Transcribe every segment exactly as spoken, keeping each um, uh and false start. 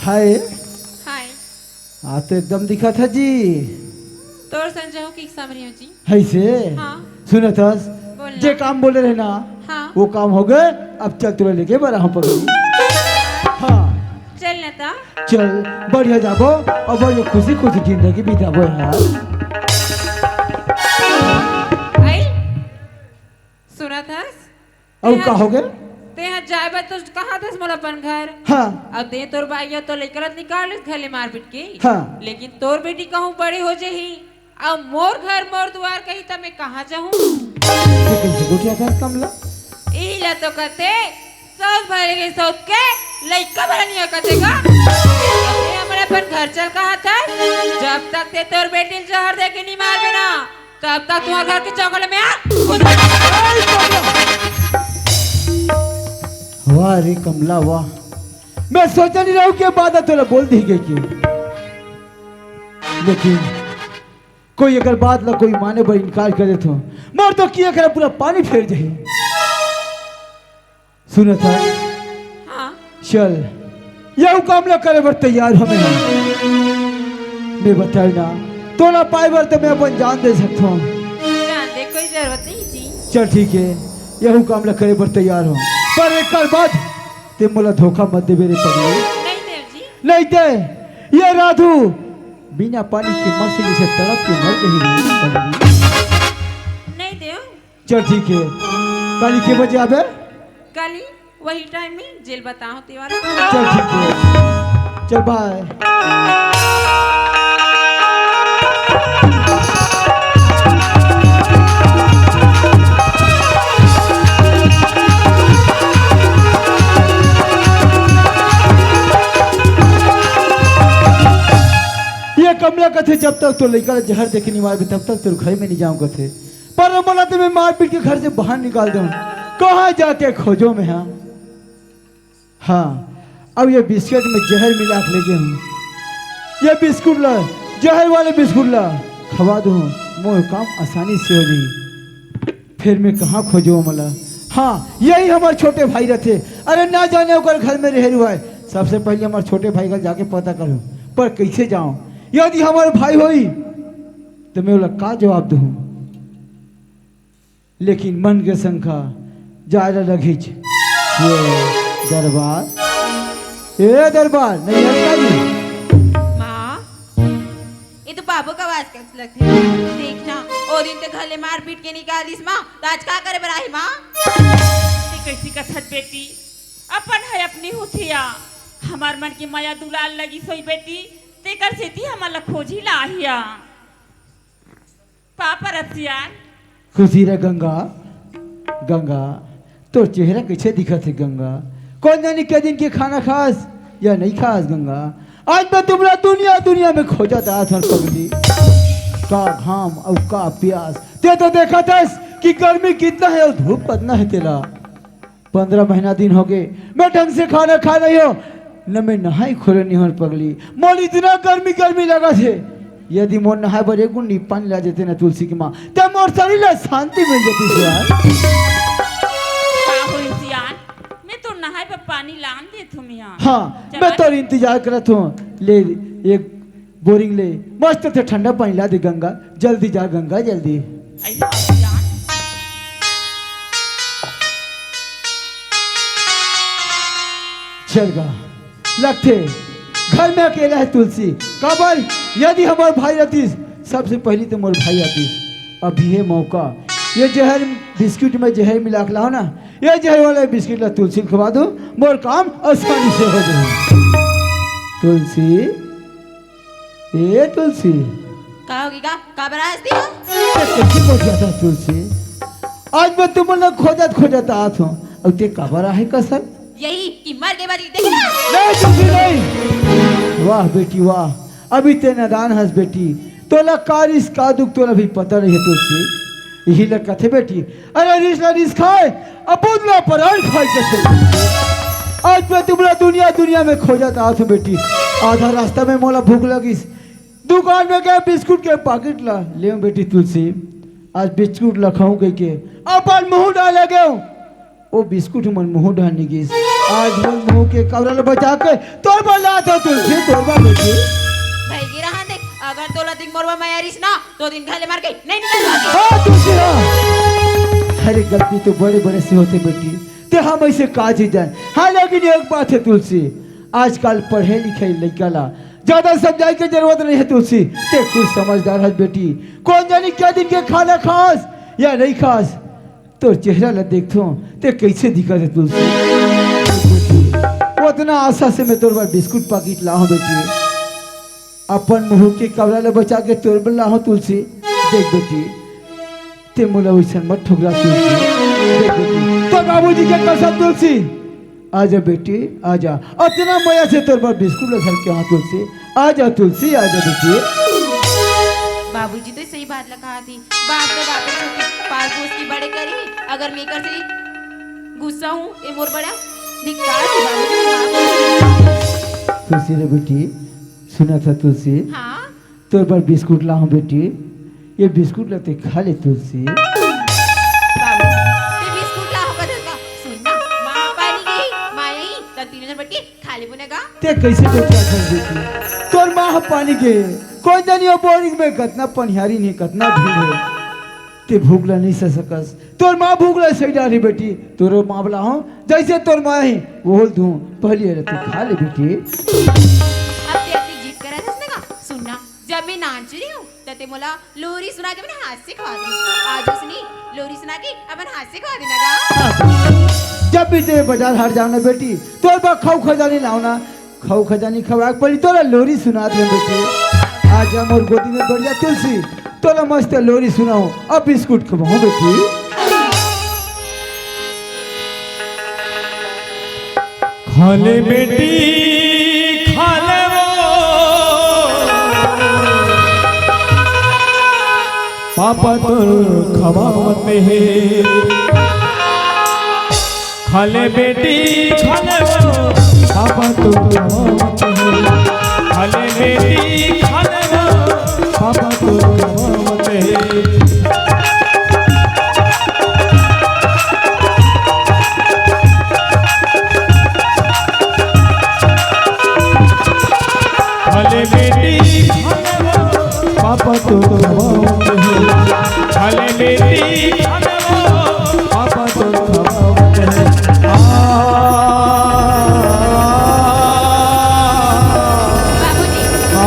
हाय। हाय। हाँ, तो एकदम दिखत है जी। तोर संजय हो कि समरी हो जी? है से? हाँ। सुनत हस? बोल ना। जे काम बोले रहे ना, हाँ। वो काम हो गए। अब चल, तुला लेके बरा हम पगली। हाँ। चल ना ता। चल, बढ़िया जाबो और बढ़िया खुशी खुशी जिंदगी बिताबो यार। आई? सुनत हस? अउ तेहा का हो गे? तेहा जाए बर तो कहा थस मोला अपन घर। हाँ। अब दे तोर बाई ह तो लइका ल निकाल लेस घर ले मार पीट के। हाँ। लेकिन तोर बेटी कहूँ बड़ी हो जही, अब मोर घर मोर दुआर कही, त मैं कहाँ जाहूँ? ये कैसे गोठिया कर कमला? इही ला तो कथे, सौत भरे के सौत के लइका भला नहीं कथे का? अब ते हमर अपन घर चल कहा थस, जब तक ते तोर बेटी ल जहर दे के नहीं मार देना, तब तक तुम्हारे घर के चौकड़ में आ, कूद। वाह रे कमला, वाह। मैं सोचा नहीं रहूं कि ये बात तोला बोल दी गई कि, लेकिन कोई अगर बात ला कोई माने बर इनकार कर देथो, मोर तो किया करे पूरा पानी फेर जाही। सुनत हस? हाँ। चल, यहू काम ला करे बर तैयार हमें हम। मैं बताए ना, तोला पाए बर तो मैं अपन जान दे सकथो। जान दे कोई जरूरत नहीं जी। चल ठीक है, यहू काम ला करे बर तैयार हो, पर एक बात, ते मोला धोखा मत देबे रे पगली। नहीं देव जी। नहीं दे, ये राधू बिना पानी के मर से जैसे तड़प के मर गई रे पगली। नहीं देव। चल ठीक है, काली के बजे आबे? काली वही टाइम में जेल बताओ तेवाला। चल ठीक है, चल बाय। ये कमला कथे, जब तक तो लइका ला जहर देके नहीं मारबे, तब तक तोर घर में नहीं जाऊं कथे। पर मोला तो मैं मारपीट के घर से बाहर निकाल दूं, कहाँ जाके खोजो मैं, हाँ। हाँ, अब ये बिस्किट में जहर मिला के लेगे हूँ। ये बिस्कुट ला, जहर वाले बिस्कुट ला खवा दूँ, मोर काम आसानी से हो जाई। फिर मैं कहाँ खोजो मोला? हाँ, यही हमार छोटे भाई रहते। अरे ना जाने ओकर घर में रहे हुआ है। सबसे पहले हमार छोटे भाई का जाके पता करूँ, पर कैसे जाऊँ? यदि हमार भाई होई तो मैं ओला का जवाब दूँ? लेकिन मन के संग जाए ला लगीच। ये दरबार, ए दरबार, नहीं हटता जी। माँ, ये तो बाबू का आवाज कैसे लगती है? देखना, ओ दिन तो घर ले मार पीट के निकाल दिस माँ, तो आज का करे बर आही माँ? ते कैसी कथत बेटी, अपन है अपनी हुथिया, हमार मन की मया दुलार लगी सोई बेटी, तेकर सेती हमन ला खोजी ला आहिया। पापा रसियान। खुशी रे गंगा, गंगा, तोर चेहरा कैसे दिखत है गंगा? कौन जानी के दिन के खाना खास या नहीं खास गंगा? आज मैं तुमला दुनिया दुनिया में खोजत आत हन पगली। का घाम अउ का प्यास, ते तो देखत हस कि गर्मी कितना है अउ धूप कितना है तेला। पंद्रह महीना दिन हो गए, मैं ढंग से खाना खा नहीं हो, न मैं नहाई खोले नहीं हो पगली। मोर इतना गर्मी गर्मी लगा थे, यदि मोर नहाए बर एक गुंडी पानी ला देते ना तुलसी की माँ, तब मोर शरीर ला शांति मिल जाती थी यार। का होई सियान, मैं तो नहाए बर पानी लान देत हूँ मियाँ। हाँ, चला मैं तो इंतजार करत हूँ। ले, एक बोरिंग ले, मस्त थे ठंडा पानी ला दे गंगा, जल्दी जा गंगा, जल्दी। ऐसा बात जान। चल गा, लगथे, घर में अकेला है तुलसी। काबर, यदि हमार भाई रहतीस, सबसे पहली तो मोर भाई आतीस। अभी है मौका, ये जहर बिस्कुट में जहर मिला के लाओ ना, ये जहर वाला बिस्कुट ला तुलसी खवा दो, मोर काम आसानी से हो जाए। तुलसी, ए तुलसी। का होगे गा? काबर आए हस तेहा? ते कइसे पहुंच जाता तुलसी? आज मैं तुमन ला खोजत खोजत आत हूँ। अउ ते काबर आहे कसन? यही कि मर गे बारी, देख ना। नहीं तुलसी नहीं। वाह बेटी वाह, अभी ते नादान हस बेटी। तोला का रिस का दुख तोला भी पता नहीं है तुलसी। यही ला कथे बेटी, अरे रिस ला रिस खाए, अपुन ला परान खाए कथे। आज मैं तुमला दुनिया दुनिया में खोजत आत हूँ बेटी। आधा रास्ता में मोला भूख लगिस, दुकान में गए बिस्कुट के पाकिट ला लेव बेटी तुलसी। आज बिस्कुट ला खाऊं कहिके अपन मुंह डाले गेव, ओ बिस्कुट मन मुंह डाल नहीं गिस। आज मोर मुंह के कवरा ल बचा के तोर बर लात हंव तुलसी, तोर बर बेटी। भई गे रहन दे, अगर तोला दिन मोर बर मया रिहिस ना, तो दिन घर ले मार के नहीं निकल पाती। हाँ तुलसी, हाँ। अरे गलती तो बड़े बड़े से होथे बेटी, ते हम ऐसे का चीज जान। हाँ लेकिन एक बात हे तुलसी, आजकल पढ़े लिखे लइका ला ज्यादा समझाए के जरूरत नहीं हे तुलसी, ते खुद समझदार हस बेटी। कोन जानी क्या दिन के खाना खास या नहीं खास, तोर चेहरा ला देखथों, ते कैसे दिखत हे तुलसी। ओतना आशा से मैं तोर बर बिस्कुट पाकिट लाहूं बेटी, अपन मुंह के कवरा ला बचा के तोर बर लाहूं तुलसी। देख बेटी, ते मोला वइसन मत ठुकरा तुलसी। देख बेटी, तोर बाबूजी के कसम तुलसी, आजा बेटी, आजा। अतना मया से तोर बर बिस्कुट ल धर के आंव तुलसी। आजा तुलसी, आजा बेटी। बाबूजी तो सही बात ल कहा थे। बाप तो बापे होके पाल पोस के बड़े करे हे। अगर मैं एकर से गुस्सा हूँ, ए मोर बड़ा धिक्कार हे बाबूजी, माफ कर दे। तुलसी रे बेटी, सुनत हस तुलसी? हाँ। तोर बर बिस्कुट लाहूं बेटी, ये बिस्कुट ला ते खा ले तुलसी। बाबू, ते बिस्कुट लाहूं कथस का? सुन ना, माँ पानी गई, माँ यही, त तीनों जन बइठ के खा लेबो ना गा। ते कैसे बेटा कर बेटी? तोर माँ ह पानी गे, कोन जानी ओ बोरिंग में कतना पनिहारी नहीं, कतना भीड़ हे। ते भूख ला नहीं सह सकस, तोर माँ भूख ला सही डारी बेटी। तोरो माँ वाला हो, जैसे तोर माँ ही, वो दूं, पहली वाला तू खा ले बेटी। अब ते अति जिद करत हस ना गा, सुन ना, जब मैं नानचुरी हूँ, त ते मोला लोरी सुना के अपन हाथ से खवा दे। आज उसने लोरी सुना के अपन हाथ से खवा देना गा। जब भी ते बाजार हाट जाओ ना बेटी, तोर बर खऊ खजानी लाओ ना, खऊ खजानी खवाए के पड़ी तोला लोरी सुना दे बेटी। आजा मोर गोदी में बढ़िया तुलसी, तोला मस्त लोरी सुनाहूं, अब बिस्कुट खवाहूं बेटी। खा ले बेटी, खा ले वो। पापा तोर खवावत हे। खा ले बेटी, खा ले वो। पापा तोर खवावत हे। खा ले बेटी, खा ले वो। पापा तोर खवावत हे। खा ले बेटी, खा ले वो, पापा तोर खवावत हे। खा ले बेटी, खा ले वो, पापा तोर खवावत हे। आ, आ,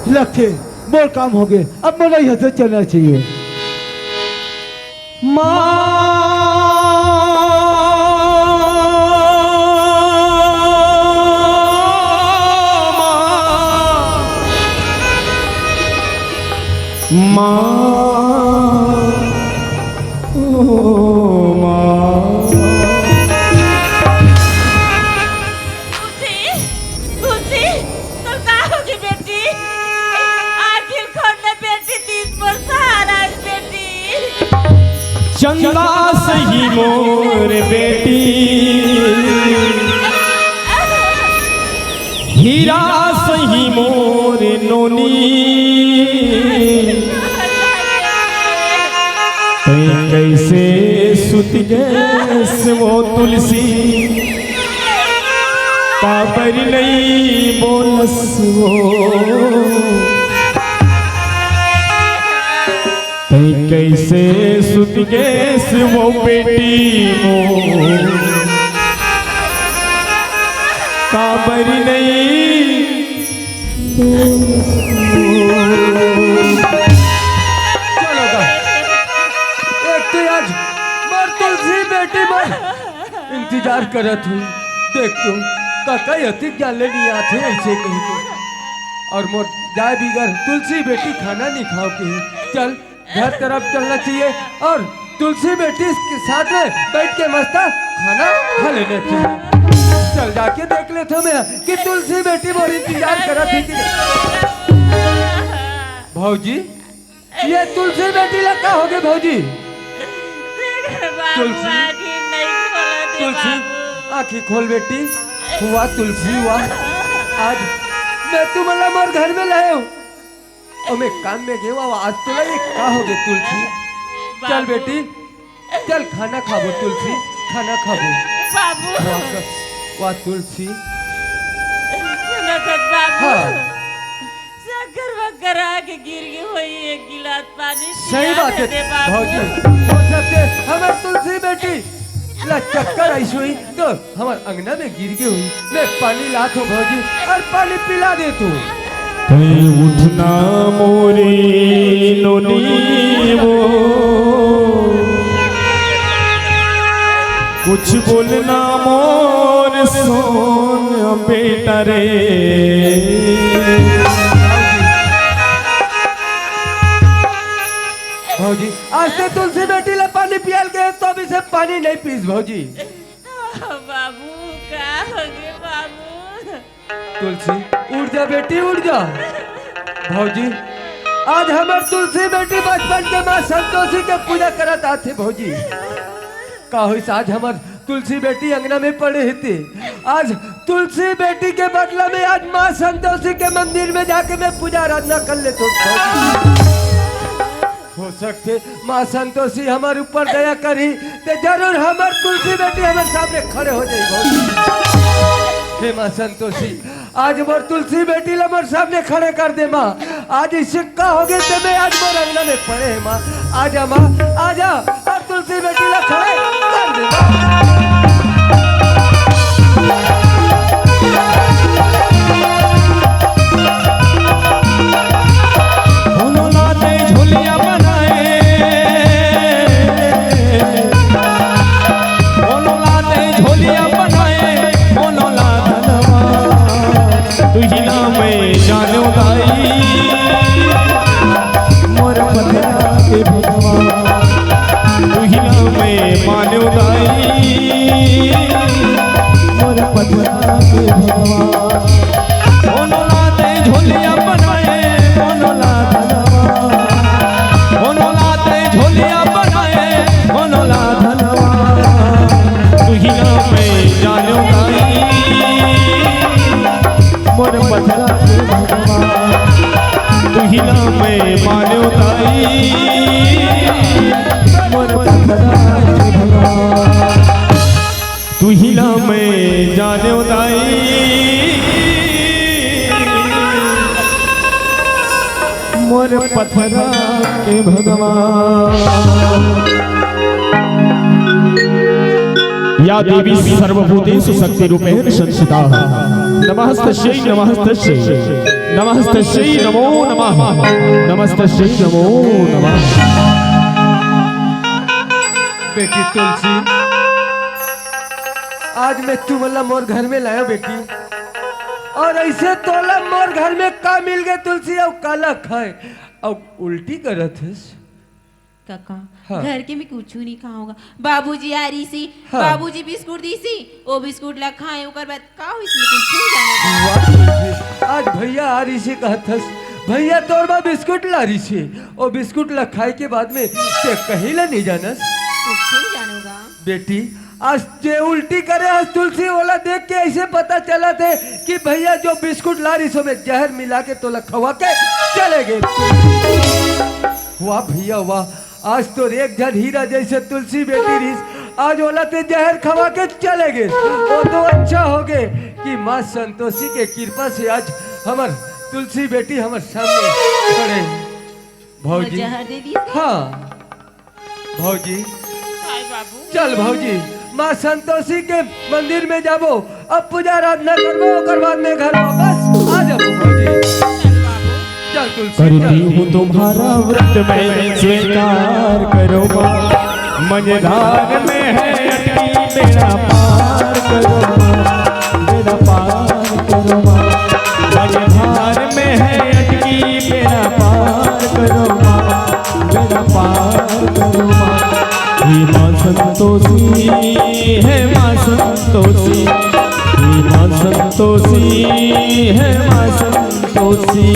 लगथे। मोर काम होगे, अब मोला यहाँ से चलना चाहिए। माँ, माँ, माँ, ओ माँ। तुलसी, तुलसी, तोर का होगे बेटी? आखिर खोल ना बेटी, तीन मोर सहारा हे बेटी। चंदा सही मोर बेटी, हीरा सही मोर नोनी। तैं कैसे सुत गेस वो तुलसी, काबर नइ बोलस वो। तैं कैसे सुत गेस वो बेटी मोर, काबर नइ चलो गा। एक तो आज मोर तुलसी बेटी मोर इंतजार करत हुई। देख तो, काका अतिक जान ले नहीं आथे ऐसे कहीं के। और मोर जाए बिगर तुलसी बेटी खाना नहीं खाओ के। चल, घर तरफ चलना चाहिए और तुलसी बेटी के साथ में बैठ के मस्त खाना खा लेना चाहिए। चल, जाके देख लेथों मैं कि तुलसी बेटी मोर इंतजार करत हे कि नहीं। भौजी, ये तुलसी बेटी ला का होगे भौजी? तुलसी, आँखी खोल बेटी, हुआ तुलसी हुआ। आज मैं तुमला मोर घर में लाए हूँ। अउ मैं काम में गेंव, आज तोला ये का होगे तुलसी? चल बाबू। बेटी, चल खाना खाबो तुलसी, खाना खाबो। बाबू। वाह, वाह तुलसी। सुनत हस बाबू? हाँ। चक्कर वक्कर आके गिर गे होही, एक गिलास पानी सही पिया बात हे दे दे बाबू। भौजी, हो सकथे हमर तुलसी बेटी ला चक्कर आइस होही तो हमर अंगना में गिर गे होही। मैं पानी लात हंव भौजी, अउ पानी पिला देत हंव। तैं उठना मोरी नोनी वो, कुछ बोलना मोर सोन बेटा रे। भौजी, आज तैं तुलसी बेटी ला पानी पियाल के तो अभी से पानी नहीं पीस भौजी। बाबू, का होगे बाबू? तुलसी, उठ जा बेटी, उठ जा। भौजी, आज हमर तुलसी बेटी बचपन के माँ संतोषी के पूजा करत आथे भौजी। का होइस, आज हमर तुलसी बेटी अंगना में पड़े हे ते, आज तुलसी बेटी के बदला में आज माँ संतोषी के मंदिर में जाके मैं पूजा आराधना कर लेत हंव भौजी। हो सकथे माँ संतोषी हमर ऊपर दया करही, ते जरूर हमर तुलसी बेटी हमर सामने खड़े हो जाही भौजी। हे माँ संतोषी, आज मोर तुलसी बेटी ला मोर सामने खड़े कर दे माँ। आज अइसे का होगे ते मैं आज मोर अंगना में पड़े हे माँ। आजा माँ, आजा, अउ तुलसी बेटी ला खड़े कर दे माँ। कोनो ला तैं झोलिया बनाए, कोनो ला तैं झोलिया बनाए, कोनो ला धनवा। तुही ला मैं जानेंव दाई, मोर पथरा के भगवान। तुही ला मैं मानेंव दाई, मोर पथरा के भगवान। कोनो ला तैं झोलिया बनाए, कोनो ला धनवा। कोनो ला तैं झोलिया बनाए, कोनो ला धनवा। तुही ला मैं जानेंव दाई, मोर पथरा के भगवान। तुही ला मैं मानेंव दाई, मोर पथरा के भगवान। तुही ला मैं जानेंव दाई, मोर पथरा के भगवान। या देवी सर्वभूतेषु शक्तिरूपेण संस्थिता। नमस्तस्यै, नमस्तस्यै, नमस्तस्यै नमो नमः, नमस्तस्यै नमो नमः। बेटी तुलसी, आज मैं तुमन ला मोर घर में लायेंव बेटी, अउ अइसे तोला मोर घर में का मिल गे तुलसी, अउ काला खाए अउ उल्टी करत हस? कका, हाँ। घर के मैं कुछू नहीं खाहूं गा। बाबूजी आय रिहिसे, हाँ। बाबूजी बिस्कुट दिसे, ओ बिस्कुट ला खाए, ओकर बाद का होइस, मैं कुछू नहीं जाने गा। वाह तुलसी, आज भैया आय रिहिसे कहत हस, भैया तोर बर बिस्कुट लाय रिहिसे, ओ बिस्कुट ला खाए के बाद में तैं कहीं ला नहीं जानस। कुछू नहीं जानों गा। बेटी, आज जे उल्टी करे हस तुलसी, ओला देख के अइसे पता चलत हे कि भैया जो बिस्कुट लाय रिहिस ओमे जहर मिला के तोला खवा के चले गे। वाह भैया वाह, आज तोर एक झन हीरा जइसे तुलसी बेटी रिहिस, आज ओला तैं जहर खवा के चले गेस। ओ तो अच्छा होगे कि माँ संतोषी के कृपा से आज हमर तुलसी बेटी हमर सामने खड़े। भौजी, जहर दे दिस। हाँ। भौजी। हाय बाबू। चल भौजी, माँ संतोषी के मंदिर में जाबो, अब पूजा आराधना करबो, ओकर बाद में घर वापस आ जाबो भौजी। चल बाबू। चल तुलसी, चल। करती हूँ तुम्हारा व्रत मैं स्वीकार करो माँ, मझधार में है अटकी बेड़ा पार करो माँ, बेड़ा पार करो माँ, मझधार में है अटकी बेड़ा पार करो माँ, बेड़ा पार करो माँ। हे माँ संतोषी, हे माँ संतोषी, हे माँ संतोषी, हे माँ संतोषी।